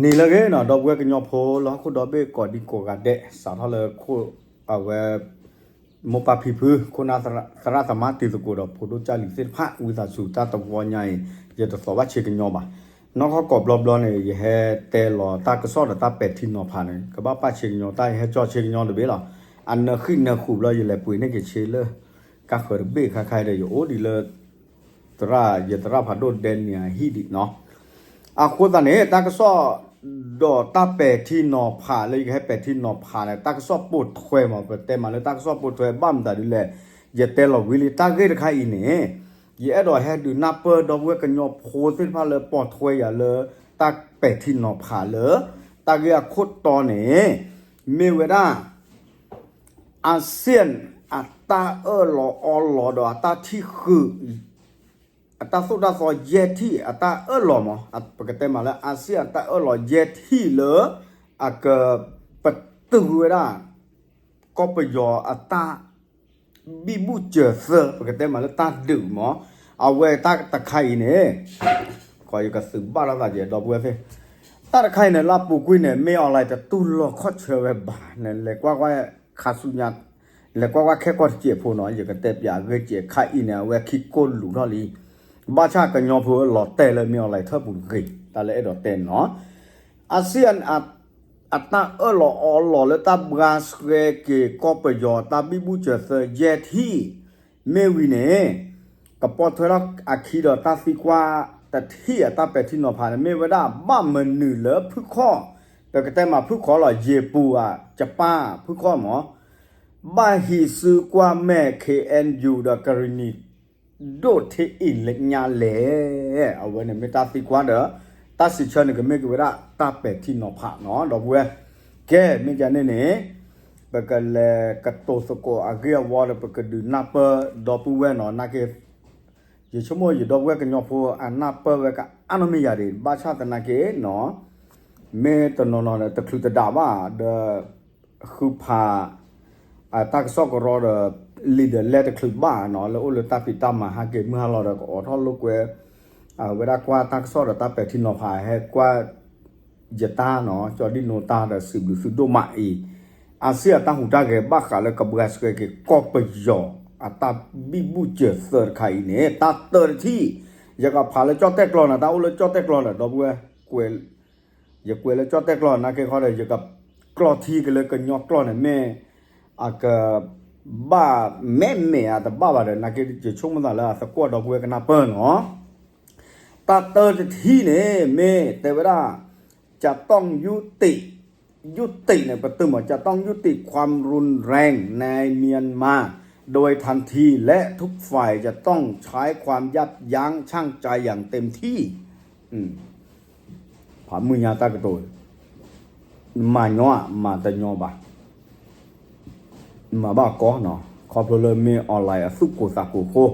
နံၤလၢအဂ့ၤနီၤ ဒီပုၢ်ဝဲၢ်ကညီဖိလၢဟီၣ်ခိၣ်ဒီဘ့ၣ်ကိးဒံကိးဂၤဒဲး စးထီၣ်လၢခိၣ်အဝဲ မိၢ်ပၢ်ဖံဖု ခိၣ်နၢ်သရၣ်သမါတံၤသကိးဒီး ဖိဒိၣ်ကၢ်လံၤသ့ၣ်တဖၣ် ဝံသးစူၤ တၢ်တဝီညါအံၤ ယတသီၣ်ဘၣ်ဆ့ကညီဘၣ်. နီၢ်ခီၣ်ကိးဘျီဘျီန့ၣ် ယဟဲတဲလီၤတၢ်ကစီၣ်ဒီးတၢ်ပဲာ်ထံနီၤဖးန့ၣ် ကဘၣ်ပာ်ဆ့ကညီ တၢ်ယဟဲကၠီဆ့ကညီတဘ့ၣ်လီၤ. အနၢဃံးနၢဃုာ်ဘျီ ယလဲၤပှ့ၤန့ၢ်က့ၤဆ့လၢ ကါဃၢၤတဘ့ၣ်ခါခါဒီး ယအိၣ်ဒံးလၢ သရၣ် ယသရၣ်ဖးဒိၣ်ဒဲန့ၣ်အဟံၣ်ဒံးနီၤ. အဃိသတးန့ၣ် တၢ်ကစီၣ်ဒီးတၢ်ပဲာ်ထံနီၤဖးလၢယကဟဲပဲာ်ထံနီၤဖးန့ၣ် တၢ်ကစီၣ်ပိာ်ထွဲမး ပတဲမးလၢတၢ်ကစီၣ်ပိာ်ထွဲ ဘၣ်မတၤဒ်လဲၣ်, ယတဲလီၤဝံၤလံ တၢ်ဂ့ၢ်တခါအံၤန့ၣ် ယအဲၣ်ဒိးဟဲဒုးနၢ်ပၢၢ်ဒီပုၢ်ဝဲၢ်ကညီဖိသ့ၣ်တဖၣ်လၢပိာ်ထွဲယၤလၢ တၢ်ပဲာ်ထံနီၤဖးလၢ တၢ်ဂ့ၢ်အခိၣ်တီန့ၣ် မ့ၢ်ဝဲဒၣ် အာဆီယံ အတၢ်အၢၣ်လီၤအီလီၤဒီးအတၢ်ထံၣ်ဃုာ် အတၢ်သိၣ်တၢ်သီယဲၢ်ထံၣ် အတၢ်အၢၣ်လီၤမး ပကတဲမးလၢ အာဆီယံအတၢ်အၢၣ်လီၤယဲၢ်ထံၣ်လၢ အကပတုာ်ဝဲဒၣ် ကီၢ်ပယီၤအတၢ် ဘံၣ်ဘူၣ်စၢၤသၢ ပကတဲမးလၢတၢ်ဒုးမး အဝဲတၢ်တခါအံၤန့ၣ် ကယကသုးဘၣ်ထီၣ်သးကဲ ဒီပုၢ်ဝဲၢ်သ့ၣ်, တၢ်တခါအံၤန့ၣ် လၢအပူၤကွံာ်န့ၣ် မ့ၢ်အီၤလဲၣ် တတူၢ်လိာ်ခီၣ်ဆၢဝဲဘၣ်န့ၣ် လဲၤကွၢ်ကွၢ် ခါဆူညါ လဲၤကွၢ်ကွၢ်ခဲကီၢ်တစဲးဖိနီၤ ယကတဲပၠးအဂ့ၢ်ကဲခါအံၤန့ၣ် အဝဲခံကိၢ်လူၤထီၣ်လံ, ဘၣ်ဆၣ်ကညီဖိလီၤတဲာ်လၢမ့ၢ်အီၤလဲၣ်ထၢၣ်ပူၤတဂ့ၤ တၢ်လၢအဲၣ်ဒိးတဲနီၤ အာဆီယံ အတၢ်အၢၣ်လီၤအီလီၤလၢတၢ်ဘှါဆှဲက့ၤကီၢ်ပယီၤတၢ်ဘံၣ်ဘူၣ်စၢၤသၢယဲၢ်ထံၣ် မ့ၢ်ဝံၤန့ၣ် ကပိာ်ထွဲထီၣ်အခံဒီးတၢ်သံကွၢ်တထံၣ်အတၢ်ပဲာ်ထံနီၤဖးန့ၣ် မ့ၢ်ဝဲဒၣ်ဘၣ်မနုၤလၢဖုၣ်ခီၣ် ပကတဲမးဖုၣ်ခီၣ်လီၤ ယ့ၢ်ပူၤဧါ ယပၢ်ဖုၣ်ခီၣ်မး ဘၣ်ဟံးစုကွၢ်မဲာ် ခ့ၣ်အဲၣ်ယူၣ် ဒီးကရံၣ်နံၣ် ဒိၣ်ထ့အ့ၣ်ညါလဲၣ်. အဝဲန့ၣ်မ့ၢ်တၢ်သံကွၢ်ဒီး တၢ်စံးဆၢန့ၣ်ကမ့ၢ်က့ၤဝဲဒၣ်တၢ်ပဲာ်ထံနီၤဖးနီၤ ဒီပုၢ်ဝဲၢ်, ကဲ မ့ၢ်ဒ်န့ၣ်န့ၣ် ပကလဲၤကတိၤသကိးအဂ့ၢ်အဝီဒီး ပကဒုးနၢ်ပၢၢ်ဒီပုၢ်ဝဲၢ်နီၤ နာ်က့ ယဆိကမိၣ်ယဒီပုၢ်ဝဲၢ်ကညီဖိအနၢ်ပၢၢ်ဝဲကအါနီၢ်မ့ၢ်ယၤဒံး ဘၣ်ဆၣ်သနာ်က့နီၤ မ့ၢ်တနီၤနီၤန့ၣ် တချုးတဒးဘၣ်ဒီး ဃုဖး အတၢ်ကစီၣ်ကရီဒီး လံာ်ဒီးလဲၢ်တချုးဘၣ်နီၤ လၢအိၣ်လၢတၢ်ဖံးတၢ်မၤဟးက့ၤမုၢ်ဟါလီၤဒီး ကအိးထီၣ်လိာ်ကွဲ အဝဲဒၣ်ကွၢ်တၢ်ကစီၣ်ဒီးတၢ်ပဲာ်ထံနီၤဖး ဟဲကွၢ် ယတၢ်နီၤ ကၠီဒံၣ်နိတၢ်ဒီးစံးဘျုးသုဒိၣ်မးအံၤ အါစ့ၣ်အတၢ်ဟူးတၢ်ဂဲၤဘၣ်ဃးလၢကဘှါဆှဲက့ၤကီၢ်ပယီၤ အတၢ်ဘံၣ်ဘူၣ်စၢၤသၢတခါအံၤန့ၣ် တၢ်တၢတထံၣ် ယကဖးလၢကၠီၣ်တဲၣ်ကျီန့ၣ် တၢ်အိၣ်လၢကၠီၣ်တဲၣ်ကျီဒီး ဒီပုၢ်ဝဲၢ် ကွဲး ယကွဲးလၢကၠီၣ်တဲၣ်ကျီနာ်က့ခီဒီး ယကကျီထံက့ၤလၢကညီကျီန့ၣ်မ့ၢ် အက ဘၣ်မဲာ်မဲာ်အတဘၣ်ဘၣ်ဒီး နာ်က့ယဆိကမိၣ်သးလၢအသကွီၢ်ဒီပုၢ်ဝဲၢ်ကနၢ်ပၢၢ်နီၤ တၢ်တၢတထံၣ်န့ၣ် မ့ၢ်တဲဝဲဒၣ် จะต้องยุติ ยุติ န့ၣ် ပတုာ်မး จะต้องยุติความรุนแรงในเมียนมาโดยทันที และทุกฝ่ายจะต้องใช้ความยับยั้งชั่งใจอย่างเต็มที่ ဖးမုၢ်ညါတၢ်ကတိၤ မၤညီ မၤတညီဘၣ် မၤဘၣ်ကီနီၤ ခီဖျိလၢမ့ၢ်အီၣ်လဲၣ်အသူၣ်ကိၢ်သးကိၢ်အဃိ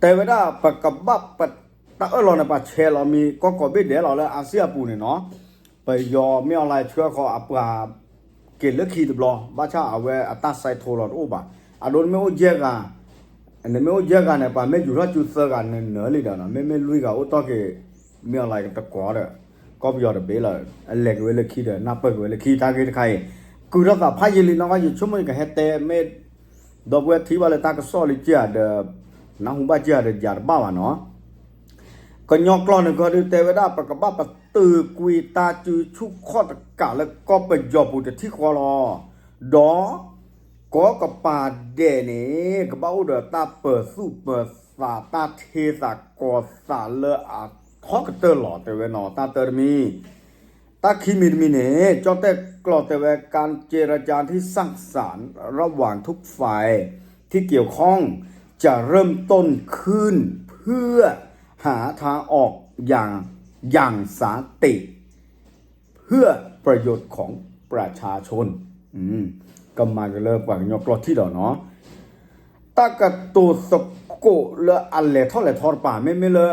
တဲဝဲဒၣ်ပကဘၣ်ပ တၢ်အၢၣ်လီၤန့ၣ် ပှၤဆဲးလီၤမံၤကီၢ်ကိးဘ့ၣ်ဒဲးလီၤလၢအါစ့ၣ်အပူၤန့ၣ်နီၤ ပယီၤမ့ၢ်အီၣ်လဲၣ်ဆှၢဃီၤအပှၤ က့ၤလၢခံတဘျီ ဘၣ်ဆၣ်အဝဲအတၢ်စဲးထိလီၤတအိၣ်ဘၣ် အဒိနမ့ၢ်အိၣ်ယဲၢ်ဂၤ နမ့ၢ်အိၣ်ယဲၢ်ဂၤန့ၣ် ပှၤမ့ၢ်ယူၤထီၣ်စုသၢဂၤနၢၤနၢၤလံဒီးနီၤ မ့မ့ၢ်လွံၢ်ဂၤအိၣ်တီၢ်က့ၤ မ့ၢ်အီၣ်လဲၣ်တကိးဒီး ကီၢ်ပယီၤတဘ့ၣ်လီၤ အလဲၤက့ၤဝဲလၢခံဒီး နၢ်ပၢၢ်က့ၤဝဲလၢခံ တၢ်ဂ့ၢ်တခါအံၤ ကုၢ်ထီၣ်သးဖးယံာ်လံနီၤ ယဆိကမိၣ်ယကဟဲတဲမ့ၢ် ဒီပုၢ်ဝဲၢ်ထံၣ်ဘၣ်လၢတၢ်ကစီၣ်လံက့ၤဒီး နၢ်ဟူဘၣ်က့ၤဒီးယၤတဘၣ်ဘၣ်နီၤ ကညီကျိာ်န့ၣ်ကီဒုးတဲဝဲဒၣ် ပကဘၣ်ပတုာ်ကွံာ်တၢ်စုဆူၣ်ခီၣ်တကးလၢကီၢ်ပယီၤပူၤတထံၣ်ဃီလီၤ. ဒီး ကီၢ်ကပၤဒဲးန့ၣ် ကဘၣ်အိၣ်ဒီးတၢ်ပၢၤသူၣ်ပၢၤသး တၢ်ထ့သးကီၤသးလၢအထီကတၢၢ်လီၤ တဲဝဲနီၤ တၢ်တၢတမံၤ တၢ်ခံမံၤတမံၤန့ၣ် ကၠီၣ်တဲၣ်ကျီၢ်တဲဝဲ การเจรจาที่สร้างสรรค์ระหว่างทุกฝ่ายที่เกี่ยวข้องจะเริ่มต้นขึ้นเพื่อหาทางออกอย่างอย่างสันติ เพื่อประโยชน์ของประชาชน ကမၤက့ၤလၢပှၤကညီကျိာ်ထံၣ်ဒီးနီၤ တၢ်ကတိၤသကိးလၢအလဲၤထီၣ်လဲၤထီတပၤ မ့မ့ၢ်လၢ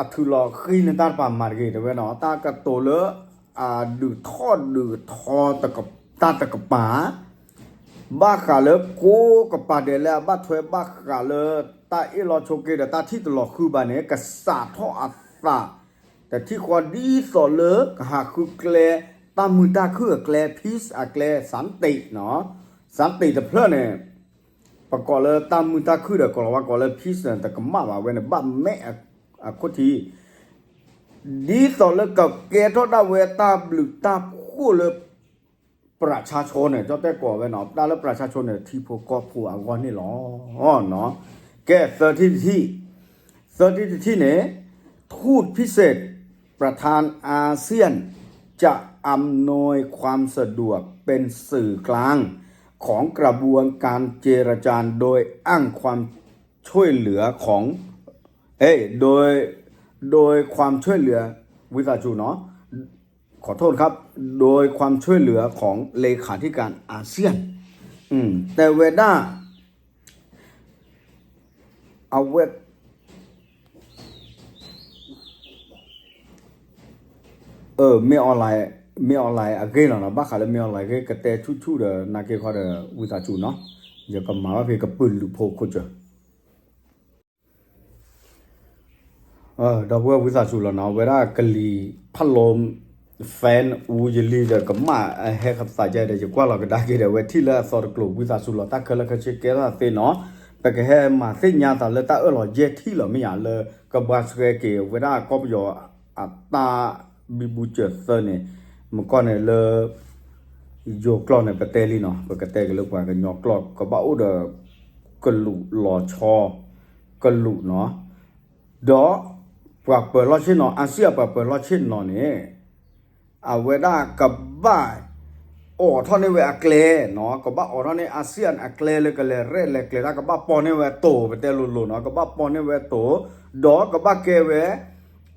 အထုးလီၤဃံလၢတၢ်တပၤမၤတဂ့ၤ တဲဝဲနီၤ တၢ်ကတိၤလၢ အဒုးထီၣ်ဒုးထီတက တၢ်တကပၤ ဘၣ်ဃးလၢကိးကပၤဒဲးလၢအဘၣ်ထွဲဘၣ်ဃးလၢ တၢ်အ့ၣ်လိာ်ဆိးက့ဒီးတၢ်ထံၣ်တလီၤဃုာ်ဘၣ်န့ၣ် ကစးထီၣ်အသး တထံၣ်ဃီဒ်သိးလၢကဟးဃုကျဲ တၢ်မုာ်တၢ်ခုၣ်အကျဲ peace အကျဲ စၣ်တ့ၣ်နီၤ, စၣ်တ့ၣ်တဖျၢၣ်န့ၣ် ပကိးလၢတၢ်မုာ်တၢ်ခုၣ်ဒီး ကိးလီၤဝဲကိးလၢ peace န့ၣ် တကမၣ်ဘၣ်ဝဲန့ၣ် ဘၣ်မဲာ်အခိၣ်ထံး ဒ်သိးလၢကကဲထီၣ်ဒၣ်ဝဲတၢ်ဘျုးတၢ်ဖှိၣ်လၢ ပြၣ်ဆါဆိန့ၣ် ကၠီတဲကိးဝဲနီၤ, တၢ်လၢပြၣ်ဆါဆိန့ၣ် ထံဖိကီၢ်ဖိအဂီၢ်န့ၣ်လီၤ. ကဲ သၢထံၣ်တထံၣ်, သၢထံၣ်တထံၣ်န့ၣ် ทูตพิเศษประธานอาเซียนจะอำนวยความสะดวกเป็นสื่อกลางของกระบวนการเจรจาโดยอ้างความช่วยเหลือของ เอ้ย โดย โดยความช่วยเหลือ ဝံသးစူၤနီၤ ขอโทษครับ โดยความช่วยเหลือของเลขาธิการอาเซียน တဲဝဲဒၣ် အဝဲ မ့ၢ် မ့ၢ် online အဂ့ၢ်လီၤနီၤ, ဘၣ်ဃးလၢမ့ၢ် online အဂ့ၢ် ကတဲဆူၣ်ဆူၣ်ဒီး နာ်က့ခီဒီး ဝံသးစူၤနီၤ, ယကမၤဘၣ်ဖဲ ကပုာ်လုးဖိခိၣ်စၢၤ ဒီပုၢ်ဝဲၢ်ဝံသးစူၤလီၤနီၤ, အဝဲဒၣ်ကလံၤဖးလိ fan အူယလံၤဒီး ကမၣ်အဟဲသးကဲဒီး ယကွၢ်လီၤကဒါက့ၤဒီး အဝဲထံၣ်လၢအသီတကျိၤ ဝံသးစူၤလီၤ တၢ်ခဲလၢာ်ခဲဆ့ကဲထီၣ်သ့နီၤ, ပကဟဲမၤသ့ၣ်ညါသးလၢတၢ်အၢၣ်လီၤယဲၢ်ထံၣ်လီၤမ့ၢ်ယါ လၢကဘှါဆှဲက့ၤဝဲဒၣ်ကီၢ်ပယီၤအတၢ်ဘံဘူစၢၤသၢန့ၣ်, မကီၢ်န့ၣ်လၢ ယိၤကျိာ်န့ၣ် ပတဲလံနီၤ, ပကတဲက့ၤလၢပှၤကညီကျိာ် ကဘၣ်အိၣ်ဒီး ကလူးလီၤဆီ ကလူးနီၤ, ဒီး ပှၤပၢၤလီၢ်ဆ့ၣ်နီၤ အါစံၣ်အပှၤပၢၤလီၢ်ဆ့ၣ်နီၤန့ၣ် အဝဲဒၣ်ကဘၣ် အိးထီၣ်န့ၢ်ဝဲအကျဲနီၤ, ကဘၣ်အိးထီၣ်န့ၢ် အါစံၣ်အကျဲလၢကလဲၤရဲၣ်လဲၤကျဲၤတၢ် ကဘၣ်ပီန့ၢ်ဝဲတိၤ ပတဲလိၤလိၤနီၤ, ကဘၣ်ပီန့ၢ်ဝဲတိၤ, ဒီးကဘၣ်ကဲဝဲ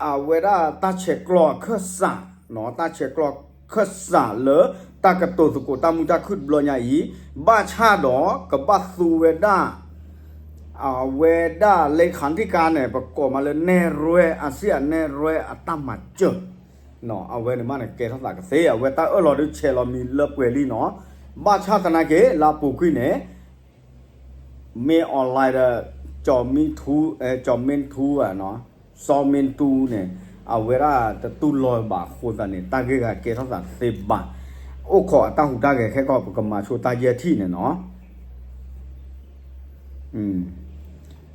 အဝဲဒၣ်တၢ်ဆဲးကျိးအခၢၣ်စးနီၤ, တၢ်ဆဲးကျိးအခၢၣ်စးလၢ တၢ်ကတိၤသကိးတၢ်မုာ်တၢ်ခုၣ်တဘျီညါအံၤ, ဘၣ်ဆၣ်ဒီးကဘၣ်သူဝဲဒၣ် အဝဲဒၣ်လၢခံထံၣ်ကါန့ၣ် ပကိးမးလၢနဲၣ်ရွဲအါစံၣ်အနဲၣ်ရွဲအတၢ်မၤစၢၤ အဝဲန့ၣ်မးန့ၣ် ကဲထီၣ်သးကသ့ အဝဲတၢ်အၢၣ်လီၤဒုးဆဲးလီၤမံၤလၢပှဲၤလံနီၤ, ဘၣ်ဆၣ်သနာ်က့ လၢအပူၤကွံာ်န့ၣ် မ့ၢ် online ဒီး ကၠီမ့ၣ်ထူ ကၠီမ့ၣ်ထူ စီၤမ့ၣ်ထူန့ၣ် အဝဲဒၣ်တတူၢ်လိာ်ဘၣ်အဃိသတးန့ၣ် တၢ်ဂ့ၢ်ဂၤကဲထီၣ်သးတသ့ဘၣ်, အိၣ်ခိးအတၢ်ဟူးတၢ်ဂဲၤခဲကီး ပကမၤဆိတၢ်ယဲၢ်ထံၣ်န့ၣ်နီၤ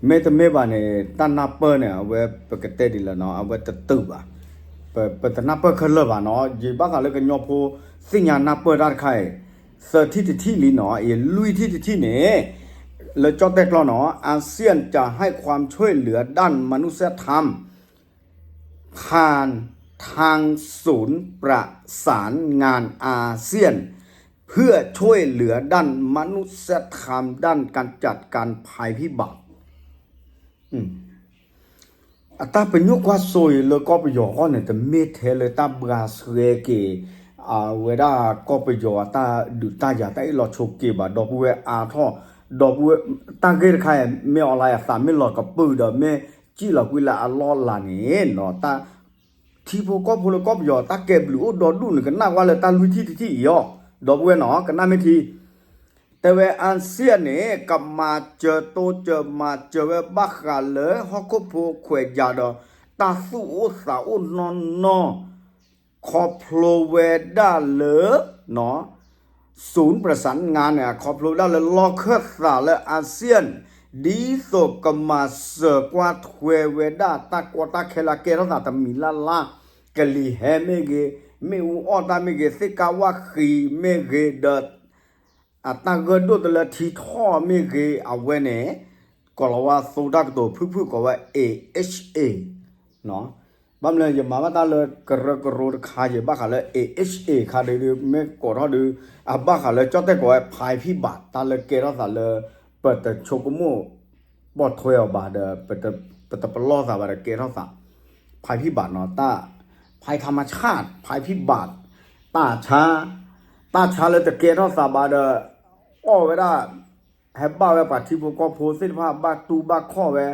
မ့တမ့ၢ်ဘၣ်န့ၣ် တၢ်နၢ်ပၢၢ်န့ၣ် အဝဲပကတဲဒ်လဲၣ်နီၤ အဝဲတတုာ်ဘၣ်, ပတနၢ်ပၢၢ်ခဲလၢာ်ဘၣ်နီၤ, ယဘၣ်သးလၢကညီဖိသ့ၣ်ညါနၢ်ပၢၢ်တၢ်တခါအံၤ သၢထံၣ်တထံၣ်လံနီၤ, အံၤလွံၢ်ထံၣ်တထံၣ်န့ၣ် လၢကၠီၣ်တဲၣ်ကျီနီၤ อาเซียนจะให้ความช่วยเหลือด้านมนุษยธรรม ผ่านทางศูนย์ประสานงานอาเซียน เพื่อช่วยเหลือด้านมนุษยธรรมด้านการจัดการภัยพิบัติ အတၢ်ပညိၣ်ကွၢ်စိအံၤလၢကီၢ်ပယီၤအဂီၢ်န့ၣ် တမ့ၢ်ထဲလၢတၢ်ဘှါဆှဲက့ၤ အဝဲဒၣ်ကီၢ်ပယီၤအတၢ်ဒုးတၢ်ယၤတၢ်အ့ၣ်လိာ်ဆိးက့ဘၣ် ဒီပုၢ်ဝဲၢ်အါထီၣ် ဒီပုၢ်ဝဲၢ် တၢ်ဂ့ၢ်တခါအံၤ မ့ၢ် online အသးမ့ၢ်လီၤကပုာ်ဒီး မ့ၢ်စံၣ်လီၤကွံာ်လၢအလီၢ်အလၤန့ၣ်နီၤ တၢ် ထံဖိကီၢ်ဖိလၢကီၢ်ပယီၤ တၢ်ကဲဘျုးအိၣ်ဒီဒူၣ်န့ၣ် ကနၣ်ဝဲလၢတၢ်လွံၢ်ထံၣ်တထံၣ်အံၤအီၤ ဒီပုၢ်ဝဲၢ်နီၤ ကနၣ်မ့ၢ်ထံ တဲဝဲ အါစံၣ်န့ၣ် ကမၤစၢၤတိစၢၤမၤစၢၤဝဲဘၣ်ဃးလၢဟီၣ်ခိၣ်ဖိခွဲးယာ်ဒီး တၢ်သူၣ်အိၣ်သးအိၣ်နီၢ်နီၢ် ခီဖျိဝဲဒၣ်လၢ ศูนย์ประสานงาน န့ၣ် အခီဖျိဝဲဒၣ်လၢလီၢ်ခၢၣ်သးလၢ อาเซียน ဒ်သိးကမၤစၢၤကွၢ်ထွဲဝဲဒၣ်တၢ်ကီတၢ်ခဲလၢကဲထီၣ်သးတမံၤလၢ်လၢ် ကလံၤဟဲမ့ၢ်ဂ့ၤ, မ့ၣ်အူအီၣ်တၢ်မ့ၢ်ဂ့ၤ, သ့ၣ်ကါဝၣ်ဃံမ့ၢ်ဂ့ၤ, ဒီး အတၢ်ဂၢၢ်ဒိၣ်တလၢထံထီၣ်မ့ၢ်ဂ့ၤ အဝဲန့ၣ် ကိးလီၤဝဲသိတၢ်ကတိၤဖုၣ်ဖုၣ်ကိးဝဲ AHA ဘၣ်မနုၤ ယမၤဘၣ်တၢ်လၢကရၢကရိတခါ ယဘၣ်ဃးလၢ AHA ခါဒုး မ့ၢ်ကိးထီၣ်ဒုး အဘၣ်ဃးလၢကၠီၣ်တဲၣ်ကိးဝဲ ภัยพิบัติ တၢ်လၢကဲထီၣ်သးလၢ ပတဆိကမိၣ်ပိာ်ထွဲအီၤဘၣ်ဒီး ပတပလီၢ်သးဘၣ်ဒီးကဲထီၣ်သး ภัยพิบัติ နီၤ တၢ် ภัยธรรมชาติ ภัยพิบัติ တၢ်ဆါ တၢ်ဆါလၢတကဲထီၣ်သးဘၣ်ဒီး အီၣ်ဝဲဒၣ် ဟဲဘၣ်ဝဲပှၤထံဖိကီၢ်ဖိသ့ၣ်တဖၣ်ဘၣ်တူၢ်ဘၣ်ခီၣ်ဝဲ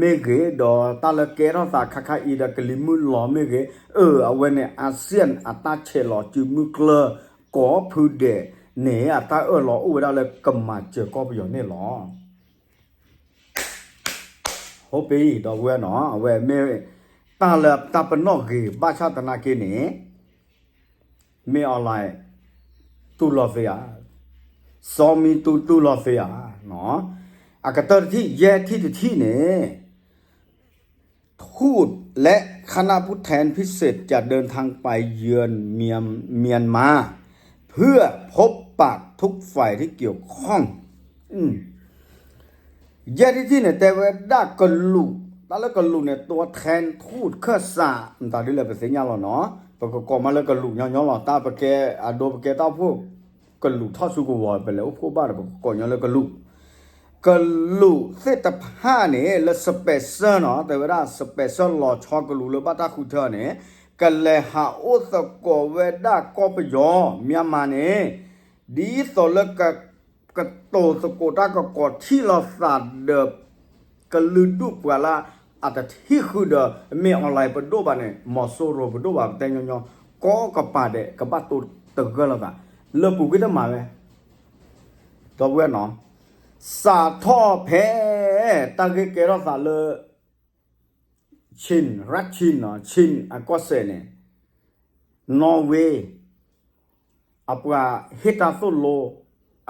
မ့ၢ်ဂ့ၤ, ဒီးတၢ်လၢကဲထီၣ်သးခါခါအံၤဒီးကလံၤမုၢ်လီၤမ့ၢ်ဂ့ၤ, အၢ အဝဲန့ၣ် အါစံၣ် အတၢ်ဆဲးလီၤစုမုၢ်ကျၢၢ် ကိးဖုဒဲးန့ၣ် အတၢ်အၢၣ်လီၤအိၣ်ဝဲဒၣ်လၢကမၤစၢၤကီၢ်ပယီၤန့ၣ်လီၤ. ဟိပ့ၤ ဒီပုၢ်ဝဲၢ်နီၤ အဝဲမ့ၢ် တၢ်လၢတၢ်ပနီၣ်ဂ့ၤ ဘၣ်ဆၣ်သနာ်က့န့ၣ် မ့ၢ် online တူၢ်လိာ်သ့ဧါ, စီၤမံတူတူၢ်လိာ်သ့ဧါ. အကတၢၢ်တထံၣ် ယဲၢ်ထံၣ်တထံၣ်န့ၣ် ทูตและคณะผู้แทนพิเศษจะเดินทางไปเยือนเมียน- เมียนมา เพื่อพบปะทุกฝ่ายที่เกี่ยวข้อง ယဲၢ်ထံၣ်တထံၣ်န့ၣ် တဲဝဲဒၣ်ကလူး, တၢ်လၢကလူးန့ၣ် ตัวแทนทูต ခၢၣ်စး မတၤဒ်လဲၣ်ပသ့ၣ်ညါလီၤနီၤ, ပကကိးမးလၢကလူးညီညီလီၤ, တၢ်ပကဲအဒိပကဲတၢ်အိၣ်ဖှိၣ်ကလူးထီၣ်ဆူကဝီၤ ပလဲၤအိၣ်ဖှိၣ်ဘၣ်ဒီး ပကကိးညီလၢကလူး ကလူးသ့ၣ်တဖၣ်န့ၣ် လၢ special နီၤ, တဲဝဲဒၣ် special လီၤဆီကလူးလၢဘၣ်တၢ်ဃုထၢန့ၣ် ကလဲၤဟးအိၣ်သကိးဝဲဒၣ်ကီၢ်ပယီၤ မြန်မာ န့ၣ် ဒ်သိးလၢက ကတိၤသကိးတၢ်ကကိးထံၣ်လိာ်သးဒီး ကလုာ်ဒူၣ်ပှၤလၢအတထံၣ်ဃုာ်ဒီး မ့ၢ် online ပဒိၣ်ဘၣ်န့ၣ် မီၤစိရိၤပဒိၣ်ဘၣ် ပတဲညီညီ ကိးကပၤဒဲး ကဘၣ်တိၤတဂၢၢ်လိာ်သး လၢပူၤကွံာ်တမၤဝဲ ဒီပုၢ်ဝဲၢ်နီၤ, စးထီၣ်ဖဲ တၢ်ဂ့ၢ်ကဲထီၣ်သးလၢ Chin, Russia နီၤ, Chin အကီၢ်စဲၣ်န့ၣ် Norway အပှၤဟ့ၣ်တၢ်သိၣ်လိ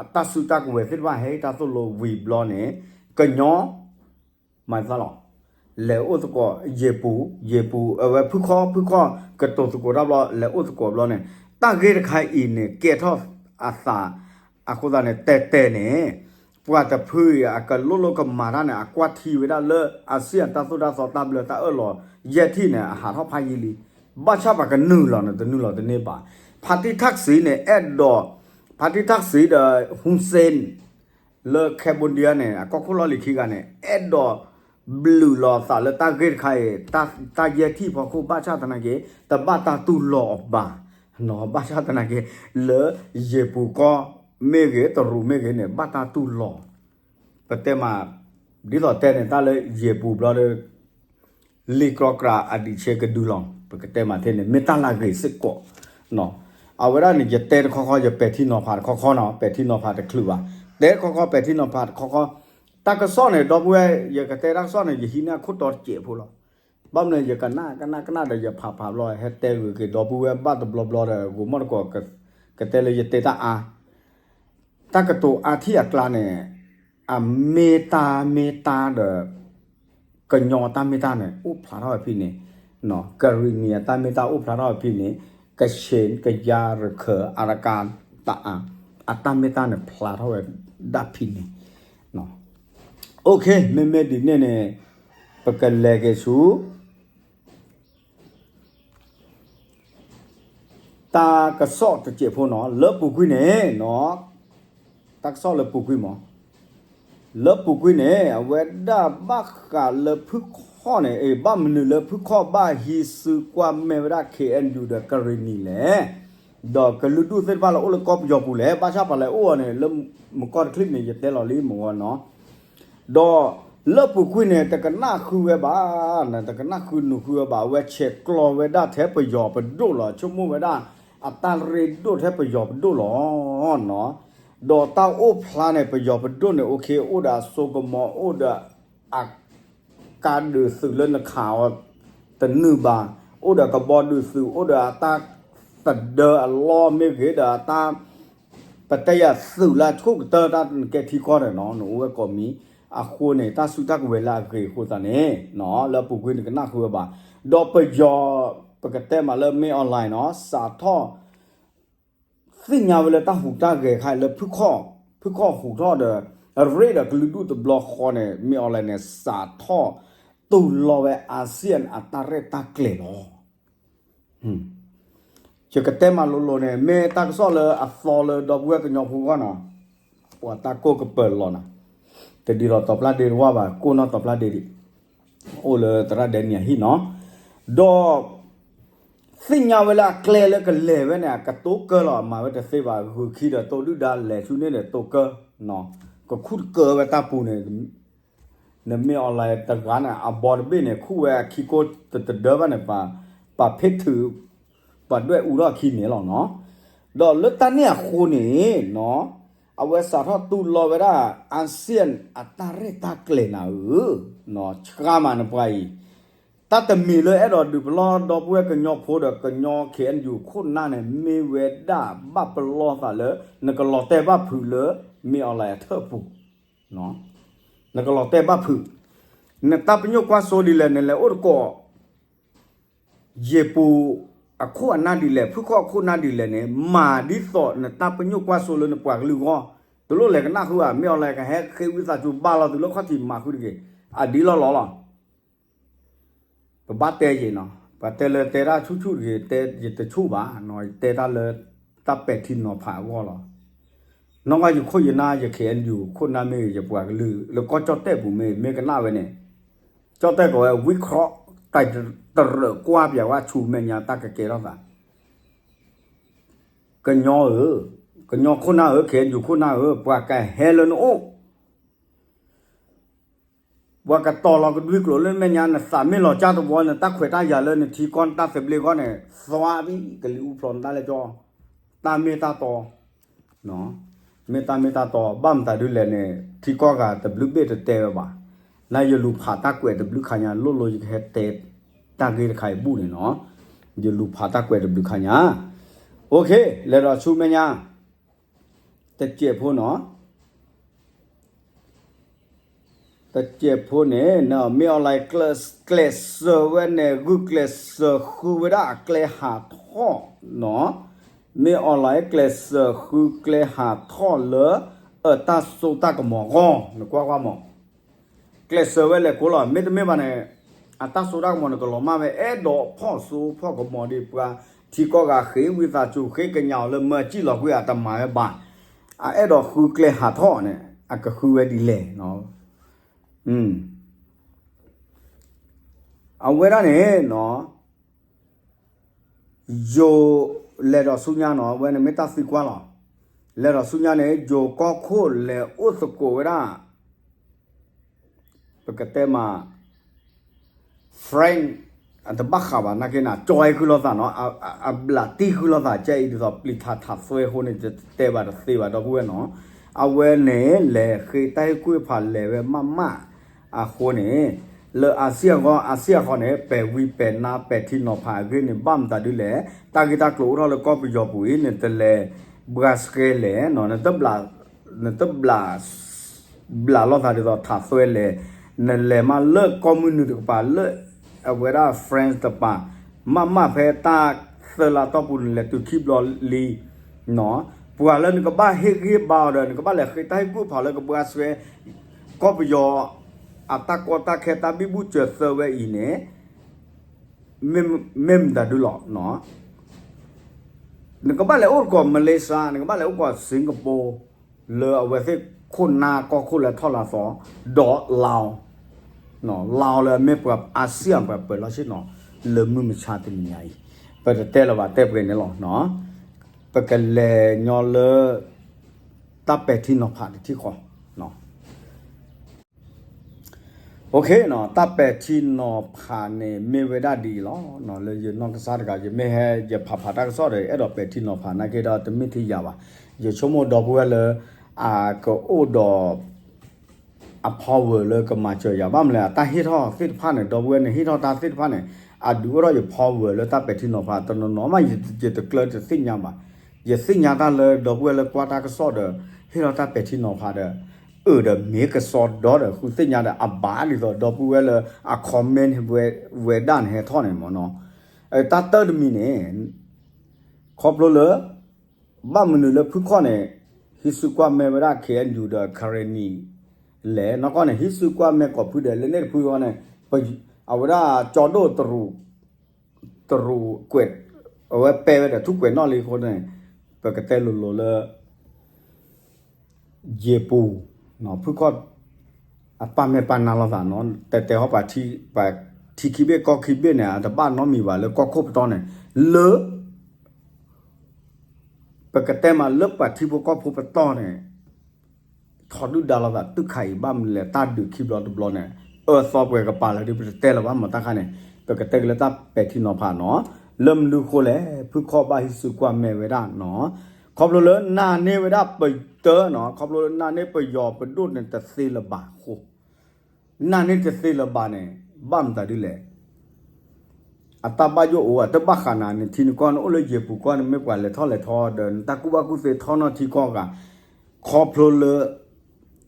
အတၢ်စုတၢ်ကဝဲၤသ့ၣ်တဖၣ်ဟဲဟ့ၣ်တၢ်သိၣ်လိဝံၤဘျီန့ၣ် ကညီ မၤသးလီၤ လဲၤအိၣ်သကိး ယ့ၤပူၤ, ယ့ၤပူၤ အဝဲဖုခီၣ် ဖုခီၣ် ကတိၤသကိးတၢ်ဘျီ လဲၤအိၣ်သကိးဘျီန့ၣ် တၢ်ဂ့ၢ်တခါအံၤန့ၣ် ကဲထီၣ်အသး အဃိသတးန့ၣ် တဲတဲန့ၣ် ပှၤတဖုအံၤ အကလိၣ်လိၣ်ကမၤတၢ်န့ၣ် အကွၢ်ထံဝဲဒၣ်လၢ အၤစံၣ်အတၢ်သိၣ်တၢ်သီတၢ်ဘျၢတၢ်အၢၣ်လီၤ ယဲၢ်ထံၣ်န့ၣ် အဟးထီၣ်ဖးယံာ်လံ ဘၣ်ဆၣ်ပှၤကနုာ်လီၤန့ၣ် တနုာ်လီၤတန့ၢ်ဘၣ်. ဖါတံၢ်ထၣ်ကစံးန့ၣ် အဲၣ်ဒိး ဖါတံၢ်ထၣ်ကစံးဒီး Hun Sen လၢ Cambodia န့ၣ် အကီၢ်ခိၣ်လီၢ်လံၤခံဂၤန့ၣ် အဲၣ်ဒိးဘျုးလီၤအသးလၢတၢ်ဂ့ၢ်တခါအံၤ တၢ်ယဲၢ်ထံၣ်ဖီခိၣ် ဘၣ်ဆၣ်သနာ်က့ တဘၣ်တၢ်တူၢ်လိာ်အီၤဘၣ်. ဘၣ်ဆၣ်သနာ်က့ လၢယ့ၤပူၤကီၢ်မ့ၢ်ဂ့ၤ တရူးမ့ၢ်ဂ့ၤန့ၣ် ဘၣ်တၢ်တူၢ်လိာ် ပတဲမး ဒ်သိးတဲန့ၣ် တၢ်လၢယ့ၤပူၤဘျီဒီး လံာ်ကြီကြးအဒံးဆဲးကဒုလီၤ ပကတဲမးထဲန့ၣ် မ့ၢ်တၢ်လၢအဂ့ၤစ့ၢ်ကီး အဝဲဒၣ်န့ၣ် ယတဲတခီခီ ယပဲာ်ထံနီၤဖးတခီခီနီၤ ပဲာ်ထံနီၤဖးတချုးဘၣ် တဲတခီခီ ပဲာ်ထံနီၤဖးတခီခီ တၢ်ကစီၣ်န့ၣ် ဒီပုၢ်ဝဲၢ် ယကတဲတၢ်ကစီၣ်န့ၣ် ယဟံးန့ၢ်အခိၣ်တီတစဲးဖိလီၤ. ဘၣ်မနုၤ ယကနၣ်ကနၣ်ကနၣ်ဒီး ယဖးဖးဘျီ ဟဲတဲဂုာ်က့ၤဒီပုၢ်ဝဲၢ်ဘၣ်တဘျီဘျီဒီး ဂိၤမီၣ်တကိး ကတဲလၢယတဲတၢ်အါ တၢ်ကတိၤအါထံၣ်အကျါန့ၣ် အမ့ၢ်တၢ်မ့ၢ်တၢ်ဒီး ကညီတၢ်မ့ၢ်တၢ်န့ၣ် အိၣ်ဖျါထီၣ်ဝဲဖဲန့ၣ်, ကရံၣ်နံၣ်အတၢ်မ့ၢ်တၢ်အိၣ်ဖျါထီၣ်ဝဲဖဲန့ၣ်, ကဆ့ၣ် ကယၤ ရခၢၣ် အၤရကၤ တအၣ် အတၢ်မ့ၢ်တၢ်န့ၣ် ဖျါထီၣ်ဝဲဒၣ်ဖဲန့ၣ်. မ့မ့ၢ်ဒ်န့ၣ်န့ၣ် ပကလဲၤက့ၤဆူ တၢ်ကစီၣ်တစဲးဖိနီၤ လၢပူၤကွံာ်န့ၣ်, တၢ်ကစီၣ်လၢပူၤကွံာ်မး, လၢပူၤကွံာ်န့ၣ် အဝဲဒၣ်ဘၣ်ဃးလၢဖုခီၣ်န့ၣ် အ့ ဘၣ်မနုၤလၢဖုခီၣ်ဘၣ်ဟံးစုကွၢ်မဲာ်ဝဲဒၣ် ခ့ၣ်အဲၣ်ယူၣ် ဒီးကရံၣ်နံၣ်လဲၣ်, ဒီးကလုာ်ဒူၣ်သ့ၣ်တဖၣ်လၢအိၣ်လၢကီၢ်ပယီၤပူၤလဲၣ်, ဘၣ်ဆၣ်ပှၤလဲၤအိၣ်အီၤန့ၣ် လၢမကီၢ်တချံၣ်န့ၣ် ယတဲလီၤလံမ့ၢ်ဝဲနီၤ ဒီးလၢပူၤကွံာ်န့ၣ် တကနၣ်ဃုဝဲဘၣ်, တကနၣ်ဃုနုာ်ဃုဝဲဘၣ်, အဝဲဆဲးကျိးဝဲဒၣ်ထဲပယီၤပဒိၣ်လီၤ, ဆိကမိၣ်ဝဲဒၣ် အတၢ်ရ့ဒိၣ်ထဲပယီၤပဒိၣ်လီၤ. ဒီးတၢ်အိၣ်ဖျါန့ၣ် ပယီၤပဒိၣ်န့ၣ် okay အိၣ်ဒီးအစိကမီၤ အိၣ်ဒီးအ ကါဒုးသုးလၢနခးအီၤတနုာ်ဘၣ်, အိၣ်ဒီးကဘီဒုးသုး အိၣ်ဒီးအတၢ်သဒၢအလီၢ်မ့ၢ်ဂ့ၤ ဒီးအတၢ် ပတဲယၤသုးလၢအဆိကတၢၢ်တၢ်နကဲထံကီၢ်ဒီးနီၤ နအိၣ်ဝဲကိးမံၤ, အဃိန့ၣ် တၢ်စုတၢ်ကဝဲၤလၢအဂ့ၤအဃိသတးန့ၣ် လၢအပူၤကွံာ်နကနၣ်ဃုဝဲဘၣ်, ဒီးပယီၤ ပကတဲမးလၢမ့ၢ် online နီၤ စးထီၣ် သ့ၣ်ညါဝဲလၢတၢ်ဟူးတၢ်ဂဲၤခါအံၤလၢဖုခီၣ်, ဖုခီၣ်ဟူးထီၣ်ဒီး အရ့ဒီးကလုာ်ဒူၣ်တဘျီဃီန့ၣ် မ့ၢ် online န့ၣ် စးထီၣ်တူၢ်လိာ်ဝဲ ASEAN အတၢ်ရဲၣ်တၢ်ကျဲၤလီၤ. ယကတဲမးလိၤလိၤန့ၣ် မ့ၢ်တၢ်ကစီၣ်လၢအသီလၢဒီပုၢ်ဝဲၢ်ကညီဖိဂီၢ်နီၤ, ပှၤတၢ်ကိၢ်ကပၢၤလီၤနၤ, တဒ်သိးတီၤပျၢ်ဒ့တဝၢ်ဘၣ် ကိၢ်နီၢ်တီၤပျၢ်ဒ့ဒံး အိၣ်လၢသရၣ်ဒဲနံၣ်အဟံၣ်နီၤ, ဒီး သ့ၣ်ညါဝဲလၢအကျဲလၢကလဲၤဝဲန့ၣ် အကတိၤကၢလီၤ အမၤဝဲတသ့ဘၣ် ဂုာ်ခံဒီးတိၢ်ဒုၣ်ဒါလဲၤဆူန့ၣ်ဒီးတိၢ်ကၢ, ကခူၣ်တကၢဝဲတၢ်ပူၤန့ၣ် နမ့ၢ် online တဂၤန့ၣ် အဘီတဘ့ၣ်န့ၣ် ခူၣ်ဝဲအခံကိတတဒၢဘၣ်န့ၣ် ပှၤဖ့ထုး ပှၤဒွဲၣ်အူထီၣ်အခံန့ၣ်လီၤနီၤ, ဒီးလၢတၢ်န့ၣ်အဃိန့ၣ်နီၤ အဝဲစးထီၣ်တူၢ်လိာ်ဝဲဒၣ် ASEAN အတၢ်ရဲၣ်တၢ်ကျဲၤနၤဧၢ, ဆှါမးနပှၤအံၤ, တၢ်တမံၤလၢအဲၣ်ဒိးဒုးပလီၢ်ဒီပုၢ်ဝဲၢ်ကညီဖိဒီးကညီ ခ့ၣ်အဲၣ်ယူၣ် ခိၣ်နၢ်န့ၣ် မ့ၢ်ဝဲဒၣ်ဘၣ်ပလီၢ်သးလၢ နကလီၤတဲာ်ဘၣ်ဖုးလၢ မင်းအောင်လှိုင် အထၢၣ်ပူၤ, နကလီၤတဲာ်ဘၣ်ဖုး, နတၢ်ပညိၣ်ကွၢ်စိဒ်လဲၣ် နလဲၤအိၣ်တကိး ယ့ၢ်ပူၤအခိၣ်အနၢ်ဒ်လဲၣ် ဖုၣ်ခီၣ်အခိၣ်နၢ်ဒ်လဲၣ်န့ၣ် မၤဒ်သိးနတၢ်ပညိၣ်ကွၢ်စိလၢနပှၤကလုာ်အဂီၢ်, တလိၣ်လဲၤကနၣ်ဃုဧါ, မင်းအောင်လှိုင် ကဟဲဃ့ဝံသးစူၤဘၣ်လီၤသုးလၢခီၣ်ထံးမၤဃုတဂ့ၤ, အဒ်လီၢ်လီၢ်လီၤ. ပဘၣ်တဲယံၤနီၤ, ပှၤတဲလၢတဲတၢ်ဆူၣ်ဆူၣ်တဂ့ၤ, တဲယတဆူၣ်ဘၣ်နီၤ, ယတဲတၢ်လၢတၢ်ပဲာ်ထံနီၤဖးအဂီၢ်လီၤ. နီၢ်ကီၢ်ယခိၣ်ယနၢ်ယ ခ့ၣ်အဲၣ်ယူၣ် ခိၣ်နၢ်မ့ၢ်ဂ့ၤ ယပှၤကလုာ်လၢကီၢ်ကၠီၣ်တဲၣ်ပူၤမ့ၢ်ဂ့ၤ မ့ၢ်ကနၣ်ဝဲန့ၣ်, ကၠီၣ်တဲၣ်ကိးဝဲ ဝံခီၣ် တၢ်တရၢးကွၢ်ပၠးဝဲဆူမဲာ်ညါတၢ်ကကဲထီၣ်သး ကညီဧၢ, ကညီခိၣ်နၢ်ဧၢ, ခ့ၣ်အဲၣ်ယူၣ်ခိၣ်နၢ်ဧၢ, ပှၤကဟဲလၢနအိၣ်, ပှၤကတီၤလီၤကဒွံကျိာ်လၢမဲာ်ညါ နသးမ့ၢ်လီၤကၢ်တဝီ နတၢ်ခွဲးတၢ်ယာ်လၢနထံကီၢ်နတၢ်သဘျ့အဂီၢ်န့ၣ် သွါဘံ ကလံၤအူဖျိးနတၢ်လဲၣ်ကၠီ, တၢ်မ့ၢ်တၢ်တီ မ့ၢ်တၢ်မ့ၢ်တၢ်တီ ဘၣ်မတၤဒ်လဲၣ်န့ၣ် ထံကီၢ်ဂၤတဘျုးဘ့ၣ်တတဲဝဲဘၣ်, နယလူၤဖးတၢ်ကွဲးတဘျုးခါညါ လိၣ်လိၣ်ယကဟဲတဲ တၢ်ဂ့ၢ်တခါအံၤဘူၣ်န့ၣ်နီၤ, ယလူၤဖးတၢ်ကွဲးတဘျုးခါညါ, အိၣ်ခ့ လဲၤဒီးဆူမဲာ်ညါ, တစဲးဖိနီၤ တစဲးဖိန့ၣ် မင်းအောင်လှိုင် ကျဲးစၢးဝဲန့ၣ် ဂုာ်ကျဲးစၢးဃုဝဲဒၣ်အကျဲဟးထီၣ်နီၤ, မင်းအောင်လှိုင် ကျဲးစၢးဃုကျဲဟးထီၣ်လၢ အတၢ်စိတၢ်ကမီၤအဂီၢ် နကွၢ်ကွၢ်မး ကျဲးစၢးဝဲလဲၤကိးလီၤ မ့တမ့ၢ်ဘၣ်န့ၣ် အတၢ်စိတၢ်ကမီၤန့ၣ် ကလီၤမၢ်ဝဲ အဲၣ်ဒိးဖီၣ်စိဖီၣ်ကမီၤဒံးပှၤ ထံကီၢ်ဂၤဃ့ဝံသးစူၤ ဃ့ကညးအီၤလၢမၢအစံၣ်လီၤကွံာ်အတမၤဝဲဘၣ်, အအဲၣ်ဒိးဃုကျဲဟးထီၣ်န့ၣ် အကဃုဝဲဒ်လဲၣ်နီၤ, အဝဲဒၣ်န့ၣ်နီၤ ယိၤ လဲၤဒီးဆူညါနီၤ အဝဲန့ၣ်မ့ၢ်တၢ်သံကွၢ်လီၤ. လဲၤဒီးဆူညါန့ၣ် ယိၤကီၢ်ခိၣ်လဲၤအိၣ်သကိးဝဲဒၣ် ပကတဲမး friend အတဘၣ်ဃးဘၣ် နာ်က့နၤ ကၠီဃုလိာ်သးနီၤ အဘျးတံၢ်ဃုလိာ်သး ကဲအံၤဒ်သိးပျံၤထးထးသွဲအဃိန့ၣ် တတဲဘၣ်တသ့ဘၣ် ဒီပုၢ်ဝဲၢ်နီၤ. အဝဲန့ၣ် လဲၤဃ့တၢ်ဟ့ၣ်ကူၣ်ဟ့ၣ်ဖးလဲၤဝဲမးမး အဃိန့ၣ် လၢအါစံၣ်အဂီၢ် အါစံၣ်အဃီန့ၣ် ပဲာ်ဝံပဲာ်နါပဲာ်ထံနီၤဖးအဂ့ၢ်န့ၣ် ဘၣ်မတၤဒ်လဲၣ် တၢ်ဂ့ၢ်တၢ်ကျိၤအိၣ်ထီၣ်လၢကီၢ်ပယီၤပူၤအံၤ နတလဲၤဘှါဆှဲလဲၣ် နတဘျး ဘျးလိာ်သးဒ်သိးထးသွဲလဲၣ် နလဲၤမးလၢကီၢ်မုၢ်နုာ်တကပၤလၢ အဝဲဒၣ် friend တပၤ မးမးဖဲတၢ်သၢလါတီၢ်ပူၤ နလဲၤတုၤခံဘျီလံ ပှၤလၢနကဘၣ်ဟ့ၣ်ဂံၢ်ဟ့ၣ်ဘါအီၤဒီး နကဘၣ်လဲၤဃ့တၢ်ဟ့ၣ်ကူၣ်ဖးလၢကဘှါဆှဲ ကီၢ်ပယီၤ အတၢ်ကီတၢ်ခဲတၢ်ဘံၣ်ဘူၣ်စၢၤသၢဝဲအံၤန့ၣ် မ့ၢ်မတၤဒုလီၤ. နကဘၣ်လဲၤအိၣ်သကိး Malaysia နကဘၣ်လဲၤအိၣ်သကိး Singapore လၢအဝဲသ့ၣ်ခိၣ်နၢ်ကီၢ်ခိၣ်လၢထီၣ်လၢသီ ဒီး Lao Lao လၢအမ့ၢ်ပှၤအါစံၣ်အပှၤပၢၤလီၢ်ဆ့ၣ်နီၤ လၢမုၢ်မဆါတနံၤညါအံၤ ပတတဲလၢၤဘၣ်တဲပှဲၤန့ၣ်လီၤ. ပကလဲၤညီလၢ တၢ်ပဲာ်ထံနီၤဖးတထံၣ်ဃီ OK နီၤ တၢ်ပဲာ်ထံနီၤဖးန့ၣ် မ့ၢ်ဝဲဒၣ်ဒ်အံၤလီၤ. လၢယနီၢ်ကစၢ်တဂၤ ယမ့ၢ်ဟဲ ယဖးဖးတၢ်ကစီၣ်ဒီး အဲၣ်ဒိးပဲာ်ထံနီၤဖးနာ်က့ဒီး တမ့ၢ်ထံယၤဘၣ်. ယဆိကမိၣ်ဒီပုၢ်ဝဲၢ်လၢ အကအိၣ်ဒီး အ power လၢကမၤစၢၤယၤ ဘၣ်မနုၤလဲၣ် အတၢ်ဟ့ၣ်ထီၣ်သ့ၣ်တဖၣ်န့ၣ် ဒီပုၢ်ဝဲၢ်န့ၣ် ဟ့ၣ်ထီၣ်တၢ်သ့ၣ်တဖၣ်န့ၣ် အဒုးအိၣ်ထီၣ်ယ power လၢတၢ်ပဲာ်ထံနီၤဖး တနီၤနီၤမး ယတကျၢတသ့ၣ်ညါဘၣ်. ယသ့ၣ်ညါတၢ်လၢ ဒီပုၢ်ဝဲၢ်လၢကွၢ်တၢ်ကစီၣ်ဒီး ဟ့ၣ်ထီၣ်တၢ်ပဲာ်ထံနီၤဖးဒီး အၢၣ်ဒီးမ့ၢ်ကစီဒီဒီး ဃုသ့ၣ်ညါဒီး အဘၣ်ဒ်သိး ဒီပုၢ်ဝဲၢ်လၢအ comment ဝဲဒၣ်န့ၣ် ဟဲထီၣ်န့ၣ်မ့ၢ်နီၤ. တၢ်တၢတမံၤန့ၣ် ခီဖျိလၢ ဘၣ်မနုၤလၢဖုခီၣ်န့ၣ် ဟံးစုကွၢ်မဲဝဲဒၣ် ခ့ၣ်အဲၣ်ယူၣ် ဒီး ခရ့ၣ်နံၣ် လဲၣ် နီၢ်ကီၢ်န့ၣ် ဟံးစုကွၢ်မဲကိးဖုဒဲး လၢန့ၣ်တဖုဃီန့ၣ် အဝဲဒၣ်ကၠီဒိၣ်တရူး တရူးကွဲး အဝဲပဲဝဲဒီးထူၣ်ကွဲးနီၣ်လံအဃိန့ၣ် ပကတဲလိၤလိၤလၢ ယ့ၢ်ပူၤ ဖုခီၣ် အပၢ်မဲာ်ပၢ်နါလိာ်သးနီၤ တဲတဲဟီၣ်ပှၤ ထံခံဘ့ၣ်ကီၢ်ခံဘ့ၣ်န့ၣ် အတဘၣ်နီတမံၤဘၣ်လၢကီၢ်ခိၣ်ပတီၢ်န့ၣ် လၢ ပကတဲမးလၢပှၤထံဖိကီၢ်ဖိပတီၢ်န့ၣ် ထီဒုၣ်ဒါလိာ်သးတုၤခါအံၤ ဘၣ်မနုၤလဲၣ် တၢ်ဒုးခံဘျီတဘျီန့ၣ် အၢသီပှဲၤကပၤလၢဒုး ပတတဲလၢၤဘၣ်မ့ၢ်တၢ်ခါန့ၣ် ပကတဲက့ၤလၢတၢ်ပဲာ်ထံနီၤဖးနီၤ လၢမနုၤဃိလဲၣ် ဖုခီၣ်ဘၣ်ဟံးစုကွၢ်မဲဝဲဒၣ်နီၤ ခီဖျိလၢနာ်န့ၢ်ဝဲဒၣ်ပတၢနီၤ ခီဖျိလၢနာ်န့ၢ်ပယီၤပဒိၣ်န့ၣ်တသ့လၢၤဘၣ်အဃိ နာ်န့ၢ်တသ့လၢၤဘၣ်န့ၣ် ဘၣ်မတၤဒ်လဲၣ် အတၢ်ဘၣ်ယိၣ်အိၣ် အတဘၣ်ဃးနၤ နထံနကီၢ်န့ၣ် အိၣ်လၢယဲၢ်ပူၤကီၢ်န့ၣ် မ့ၢ်ပှၤလဲၤထီၣ်လဲၤထီဒီး နတၢ်ကူၣ်ဘၣ်ကူၣ်သ့ထီနီၣ်ထံကီၢ်ဂၤ ခီဖျိလၢ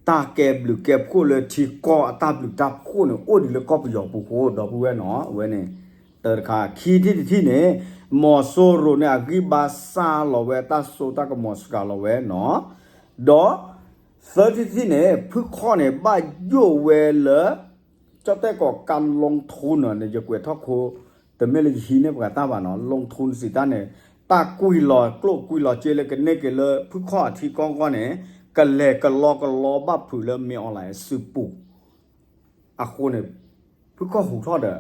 တၢ်ကဲဘျုးကဲဖှိၣ်လၢထံကီၢ်အတၢ်ဘျုးတၢ်ဖှိၣ်န့ၣ် အိၣ်ဒံးလၢကီၢ်ပယီၤပူၤဃိ ဒီပုၢ်ဝဲၢ်နီၤ အဝဲန့ၣ် တၢတခါ ခံထံၣ်တထံၣ်န့ၣ် မီၤစိရိၤန့ၣ် အဂံၢ်ဘါစၢ်လီၤဝဲတၢ်စိတၢ်ကမီၤစှၤလီၤဝဲနီၤ ဒီး သၢထံၣ်တထံၣ်န့ၣ် ဖုခီၣ်န့ၣ် ဘၣ်ယိၣ်ဝဲလၢ ကၠီၣ်တဲၣ်ကီးကါ long term န့ၣ် ယကွဲးထီၣ်ခိ တမ့ၢ်လၢယဟံးန့ၢ်ပှၤတၢ်ဘၣ်နီၤ long term စံးတၢ်န့ၣ် တၢ်ကွံာ်လီၤကျိၣ်ကွံာ်လီၤစ့လၢကန့ၢ်က့ၤလၢဖုခီၣ်အထံကီၢ်ဂီၢ်န့ၣ် ကလဲၤကလီကလီဘၣ်ဖုးလၢ မင်းအောင်လှိုင် အစုပူၤ အဃိန့ၣ် ဖုခီၣ်ဟူးထီၣ်ဒီး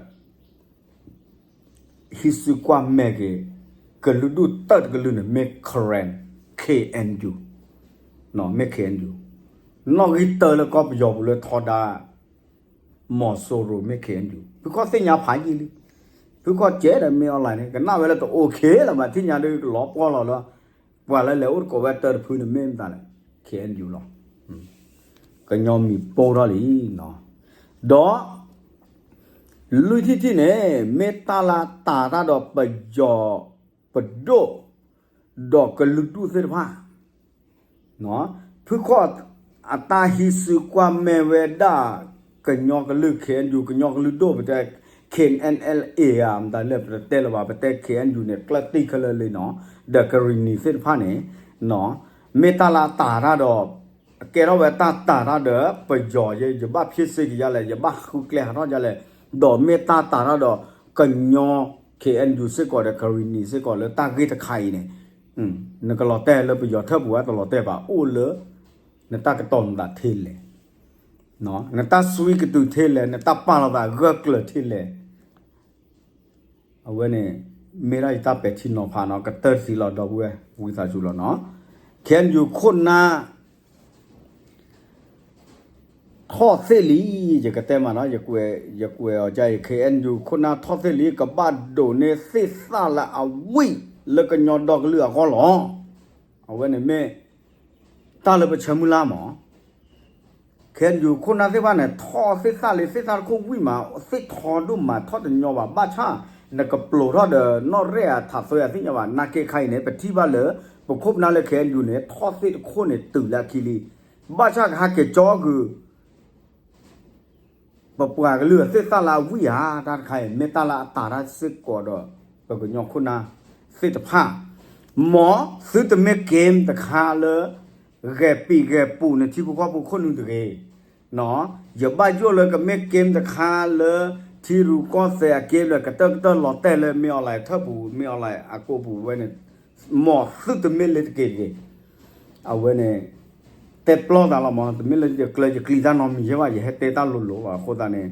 ဟံးစုကွၢ်မဲာ်က့ၤ ကလုာ်ဒူၣ်တၢၢ်တကလုာ်န့ၣ် မ့ၢ် Karen K N U မ့ၢ် K N U နီၣ်ဂံၢ်တၢလၢကီၢ်ပယီၤပူၤလၢထီဒါ မီၤစိရိၤမ့ၢ် K N U ဖုခီၣ်သ့ၣ်ညါဖးယံာ်လံ ဖုခီၣ်ကဲဒီး မင်းအောင်လှိုင် န့ၣ် ကနၣ်ဝဲလၢတအိၣ်ခ့လၢၤဘၣ် ထံၣ်ညါဒုးကလီၤပှီၢ်လီၤလၢ ပှၤလၢလဲၤအိၣ်သကိးဝဲတၢတဖုန့ၣ် မ့ၢ်မတၤလဲၣ် K N U လီၤ ကညီမံၤပိၢ်ထီၣ်လံနီၤ ဒီး လွံၢ်ထံၣ်တထံၣ်န့ၣ် မ့ၢ်တၢ်လၢတၤတၢ်ဒီးပယီၤပဒိၣ် ဒီးကလုာ်ဒူၣ်သ့ၣ်တဖၣ် ဖုခီၣ်အတၢ်ဟံးစုကွၢ်မဲာ်ဝဲဒၣ် ကညီကလုာ် K N U ကညီကလုာ်ဒိၣ် ပတဲ K N L A ဧါ မတၤလဲၣ် ပတတဲလၢၤဘၣ် ပတဲ K N U န့ၣ် ကျၢၢ်တံၢ်ခဲလၢာ်လံနီၤ ဒီးကရံၣ်နံၤသ့ၣ်တဖၣ်န့ၣ် မ့ၢ်တၢ်လၢအတၤတၢ်ဒီး ကဲထီၣ်ဝဲတၢ်တၤတၢ်ဒီး ပယီၤယဲ ယဘၣ်ဖံးစ့ကယါလဲၣ် ယဘၣ်ဃုကျဲဟးထီၣ်ယါလဲၣ် ဒီးမ့ၢ်တၢ်တၤတၢ်ဒီး ကညီ K N U စ့ၢ်ကီးဒီးကရံၣ်နံၤစ့ၢ်ကီးလၢတၢ်ဂ့ၢ်တခါအံၤန့ၣ် နကလီၤတဲာ်လၢပယီၤထၢၣ်ပူၤဝဲတလီၤတဲာ်ဘၣ် အိၣ်လၢ နတၢ်ကတီၤနသးထဲလဲၣ်, နတၢ်စွံကတုၤထဲလဲၣ်, နတၢ်ပာ်လီၤသးဂၢၢ်ကျၢၤထဲလဲၣ်, အဝဲန့ၣ် မ့ၢ်ဒၣ်ယတၢ်ပဲာ်ထံနီၤဖးနီၤ ကတၢၢ်တထံၣ်လီၤ ဒီပုၢ်ဝဲၢ် ဝံသးစူၤလီၤနီၤ, ခဲအံၤယိၤခိၣ်နၢ် ထီၣ်သ့ၣ်လံ, ယကတဲမးနီၤ, ယကွဲးအီၤကအံၤ ခဲအံၤယိၤခိၣ်နၢ်ထီၣ်သ့ၣ်လံ ကဘၣ်ဒိးန့ၢ်သ့ၣ်သၣ်လၢအဝံၣ်လၢကညီဒီကလုာ်အဂီၢ်လီၤ. အဝဲန့ၣ်မ့ၢ် တၢ်လၢပဆၢမုၢ်လၢ်မး ခဲအံၤယိၤခိၣ်နၢ်သ့ၣ်တဖၣ်န့ၣ် ထီၣ်သ့ၣ်သၣ်လံ သ့ၣ်သၣ်တခိၣ်ဝံၣ်မး သ့ၣ်ထီဒိၣ်မး ထီၣ်တညီဘၣ် ဘၣ်ဆၣ် နကပျိးထီၣ်ဒီးနီၣ်ရဲၣ်အထးသွဲအသ့ၣ်ညါဘၣ် နာ်က့ခါအံၤန့ၣ် ပထံၣ်ဘၣ်လၢ ပခိၣ်ပနၢ်လၢခဲအံၤယိၤန့ၣ် ထီၣ်သ့ၣ်တခိၣ်န့ၣ်တုၤလၢအခံလံ, ဘၣ်ဆၣ်ကဟဲက့ၤကၠီဂုာ် ပပှၤကလုာ်အသ့ၣ်သၣ်လၢအဝံၣ်ဧါ တၢ်တခါအံၤ မ့ၢ်တၢ်လၢအတၤတၢ်စ့ၢ်ကီးဒီး ပကညီခိၣ်နၢ်သ့ၣ်တဖၣ်, မ်သုတမ့ၢ် game တခါလၢ ဂဲၤပံာ်ဂဲၤပူၤန့ၣ် ထံဖိကီၢ်ဖိခိၣ်နူာ်တဂ့ၤ, ယဘၣ်ယိၣ်လၢကမ့ၢ် game တခါလၢ ထံရူၢ်ကီၢ်သဲးအ game လၢကတၢၢ်ကတၢၢ်လီၤတဲာ်လၢ မင်းအောင်လှိုင် ထၢၣ်ပူၤ မင်းအောင်လှိုင် အကိာ်ပူၤဝဲန့ၣ် မ်သုတမ့ၢ်လၢတက့ၢ်တဂ့ၤ, အဝဲန့ၣ် တဲပျီသးလီၤမး တမ့ၢ်လၢယကျဲယကျံးတၢ်နီတမံၤယဲဘၣ် ယဟဲတဲတၢ်လိၤလိၤဘၣ်အဃိသတးန့ၣ်,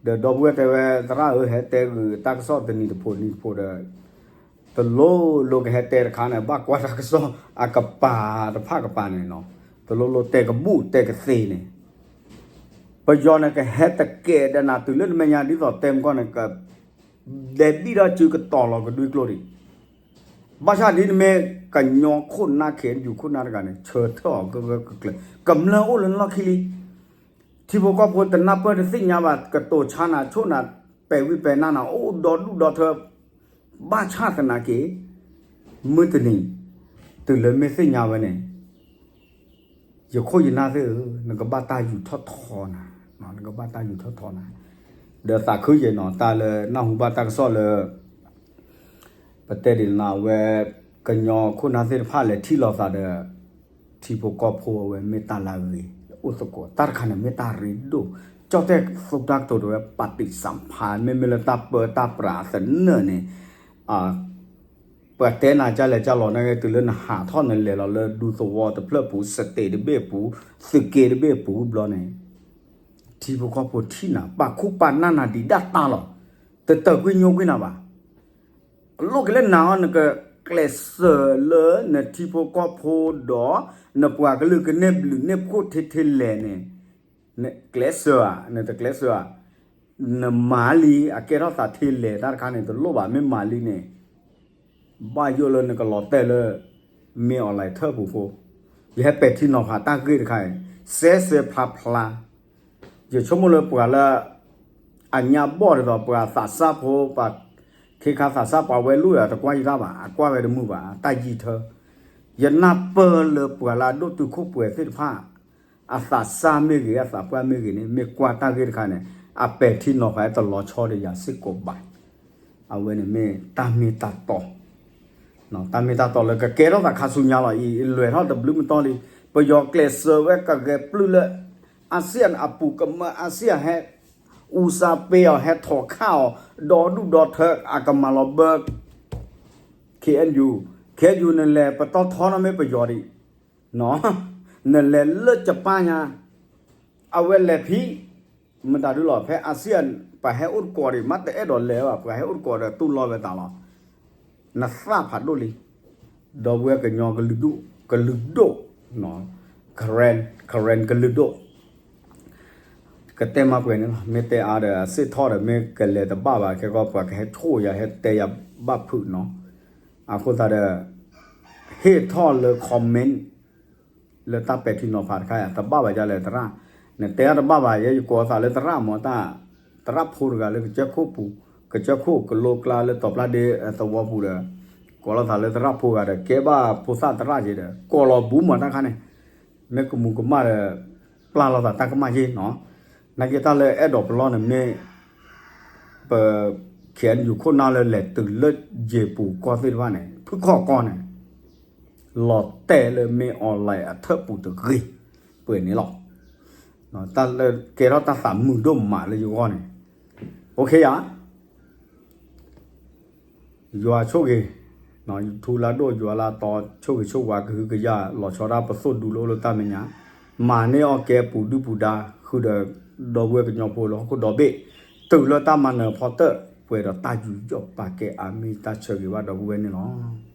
ဒီးဒီပုၢ်ဝဲၢ်တဲဝဲ သရၣ်ဧၢ ဟဲတဲဂုာ်တၢ်ကစီၣ်တနံၤတဖိးနံၤတဖိးဒီး တလိၤလိၤကဟဲတဲတခါန့ၣ် ဘၣ်ကွၢ်တၢ်ကစီၣ်အကပၤတဖၣ်ကပၤန့ၣ်နီၤ, တလိၤလိၤတဲကဘူၣ်တဲကသ့န့ၣ် ပယီၤန့ၣ်ကဟဲတကဲးဒီးနၤတုၤလၢနမဲာ်ညါဒ်သိးတဲမကီၢ်န့ၣ် က ဒဲးဘံၣ်ဒီးစုကတီၤလီၤကဒွံကျိဒံး, ဘၣ်ဆၣ်ဒ်နမ့ၢ်ကညီခိၣ်နၢ် ခဲအံၤယိၤခိၣ်နၢ်တဂၤန့ၣ် ဆၢထၢၣ်အီၤဂၢၢ်ဂၢၢ်ကျၢၤကျၢၤ ကမျၢၢ်အိၣ်လၢနလီၢ်ခံလံ, ထံဖိကီၢ်ဖိတနၢ်ပၢၢ်တသ့ၣ်ညါဘၣ် ကတိၤဆါနၤဆိၣ်နၤ ပဲာ်ဝံၣ်ပဲာ်နါနၤ အိၣ်ဒီဒူၣ်ဒီထၢ ဘၣ်ဆၣ်သနာ်က့ မုၢ်တနံၤ တုၤလၢမ့ၢ်သ့ၣ်ညါဝဲန့ၣ် ယခိၣ်ယနၢ်သ့ၣ်ဧၢ, နကဘၣ်တၢ်ယူၤထီၣ်ထီနၤ, နကဘၣ်တၢ်ယူၤထီၣ်ထီနၤ, ဒီးသးခုယဲၢ်နီၤ တၢ်လၢနၢ်ဟူဘၣ်တၢ်ကစီၣ်လၢ ပတဲဒ်န့ၣ် အဝဲ ကညီခိၣ်နၢ်သ့ၣ်တဖၣ်လဲၤထံၣ်လိာ်သးဒီး ထံဖိကီၢ်ဖိအဝဲမ့ၢ်တၢ်လၢအဂ့ၤ အိၣ်သကိး တၢ်တခါန့ၣ်မ့ၢ်တၢ်ရ့ဒိၣ်, ကၠီၣ်တဲၣ်သူတၢ်ကတိၤတဝဲ ပၤတံးစၢဖး မ့မ့ၢ်လၢတၢ်ပၢတၢ်ပြးအသနၢၣ်န့ၣ် ပှၤတဲနၤကလဲၤကလီၤန့ၣ် တုၤလၢနဟးထီၣ်နလဲၤလီၤလၢဒူသဝီတဖျၢၣ်ပူၤ စတ့းတဘ့ၣ်ပူၤ သုးက့တဘ့ၣ်ပူၤဘျီန့ၣ် ထံဖိကီၢ်ဖိထံၣ်နၤ ပာ်ခူပာ်နၢ်နၤဒံးဒၣ်တၢ်လီၤ. တတၢၢ်ကွံညိကွံနၤဘၣ်. အလိၣ်က့ၤလၢနၤအီၤ နကကျဲးစၢးလၢနထံဖိကီၢ်ဖိဒီး နပှၤကလုာ်ကန့ၢ်ဘျုးန့ၢ်ဖှိၣ်ထဲထဲလဲၣ်န့ၣ် နကျဲးစၢးဧါ, နတကျဲးစၢးဧါ, နမၤလံ အကဲထီၣ်သးထဲလဲၣ်တၢ်တခါန့ၣ် တလိၣ်ဘၣ် မ့ၢ်မၤလံန့ၣ် ဘၣ်ယိၣ်လၢနကလီၤတဲာ်လၢ မင်းအောင်လှိုင် ထၢၣ်ပူၤဖိ, ယဟဲပဲာ်ထံနီၤဖးတၢ်ဂ့ၢ်တခါအံၤ စဲစဲဖျါဖျါ, ယဆိကမိၣ်လၢပှၤလၢ အညါဘီၣ်ဒ်သိး ပှၤသးစၢ်ဖိ ပှၤ ခ့ခါသးစၢ်ပှၤဝဲလူၢ်ဒီးတကွၢ်ယတၢ်ဘၣ်, အကွၢ်ဝဲတမုာ်ဘၣ်, တၢ်ယံာ်ထၢ. ယနၢ်ပၢၢ်လၢပှၤလၢအဒိၣ်တုာ်ခိၣ်ပှဲၤသ့ၣ်တဖၣ် အသးစၢ်မ့ၢ်ဂ့ၤ အသးပှၢ်မ့ၢ်ဂ့ၤန့ၣ် မ့ၢ်ကွၢ်တၢ်ဂ့ၢ်တခါန့ၣ် အပဲာ်ထံနီၤဖးတလီၤဆီဒီးယၤစ့ၢ်ကီးဘၣ်. အဝဲန့ၣ်မ့ၢ်တၢ်မ့ၢ်တၢ်တီ တၢ်မ့ၢ်တၢ်တီလၢကကဲထီၣ်သးခါဆူညါလီၤ. အံၤ လွဲၢ်ထီၣ်တဘျုးမတီၢ်လံ. ပယီၤကျဲးစၢးဝဲကဂဲၤပျုၢ်လၢ အစံၣ်အပူၤကမၢ အစံၣ်အဟဲ အူစၢ်ပ့ၤအီၤ ဟဲထီၣ်ခၣ်အီၤ ဒီဒူၣ်ဒီထၢ အကမၤလီၤဘၢ ခ့ၣ်အဲၣ်ယူၣ်, ခ့ၣ်အဲၣ်ယူၣ် နလဲၤပတီၢ်ထီနီၣ်မ့ၢ်ပယီၤဒံး, နလဲၤလၢကပၢ်ညါ အဝဲလဲၤဖံး မတၤဒုလီၤ ဖဲအစံၣ် ပှၤဟဲအိၣ်တကိးဒံး မ့ၢ်တအဲၣ်ဒိးလဲၤဘၣ် ပှၤဟဲအိၣ်တကိးဒီးတူၢ်လိာ်ဝဲသးလီၤ. နသၣ်ဖးဒိၣ်လံ. ဒီပုၢ်ဝဲၢ်ကညီကလုာ်ဒူၣ် ကလုာ်ဒိၣ် Karen Karen ကလုာ်ဒိၣ် ကတဲမၤပှဲၤန့ၣ်လီၤ. မ့ၢ်တဲအါဒီး အစ့ၣ်ထီၣ်ဒီး မ့ၢ်ကလဲၤတဘၣ်ဘၣ် ခဲကီၢ် ပှၤကဟဲဆိၣ်ယၤ ဟဲတဲယၤဘၣ်ဖုးနီၤ. အဃိသတးဒီး ဟ့ၣ်ထီၣ်လၢ comment လၢတၢ်ပဲာ်ထံနီၤဖးတခါယၤ တဘၣ်ဘၣ်ဒ်လဲၣ်သရၣ်, နတဲအါတဘၣ်ဘၣ် ယဲယကိးသးလၢသရၣ်မ့ၢ်တၢ် သရၣ်ဖိတဂၤလၢကစၢၢ်ခိၣ်ပူၤ ကစၢၢ်ခိၣ်ကလိကျါလၢတီၤပျၢ်ဒ့သဝီပူၤဒီး ကိးလီၤသးလၢသရၣ်ဖိဂၤဒီး ကဲဘၣ်ဖိသၣ်သရၣ်က့ဒီး ကိးလီၤဘူးမးတၢ်ခါန့ၣ် မ့ၢ်ကမူၤကမၣ်ဒီး ပျၢ်လိာ်သးတၢ်ကမၣ်က့နီၤ. နာ်က့တၢ်လၢအဲၣ်ဒိးပလီၢ်န့ၣ်မ့ၢ် ပ ခ့ၣ်အဲၣ်ယူၣ် ခိၣ်နၢ်လၢလဲၤတုၤလၢယ့ၤပူၤကီၢ်သ့ၣ်တဖၣ်န့ၣ် ဖုခီၣ်ကီၢ်န့ၣ် လီၤတဲာ်လၢမ့ၢ် online အထၢၣ်ပူၤတဂ့ၤ ပှဲၤန့ၣ်လီၤ. တၢ်လၢကဲထီၣ်တၢ်သးမုာ်ဒိၣ်မးလၢယဂီၢ်န့ၣ် OK ယၤ ယွၤဆိၣ်ဂ့ၤ ထူလၢဒိၣ်ယွၤလၢတီ ဆိၣ်ဂ့ၤဆိၣ်ဝါကဟုကယာ်လီၤဆီဒၣ်ပသိၣ်ဒူလၢအိၣ်လၢတၢ်မဲာ်ညါ မၤန့ၢ်အီၣ်ကဲပူၤဒုၣ်ပူၤဒါ ဃုာ်ဒီးဒီပုၢ်ဝဲၢ်ကညီဖိလၢဟီၣ်ခိၣ်ဒီဘ့ၣ် တုၤလၢတၢ်မၤနၢၤဖီတၢၣ် ပှဲၤဒီးတၢ်ယူးယီၣ်ပာ်ကဲအါမံၤတၢ်ဆၢဂ့ၤဘၣ်ဒီပုၢ်ဝဲၢ်န့ၣ်လီၤ.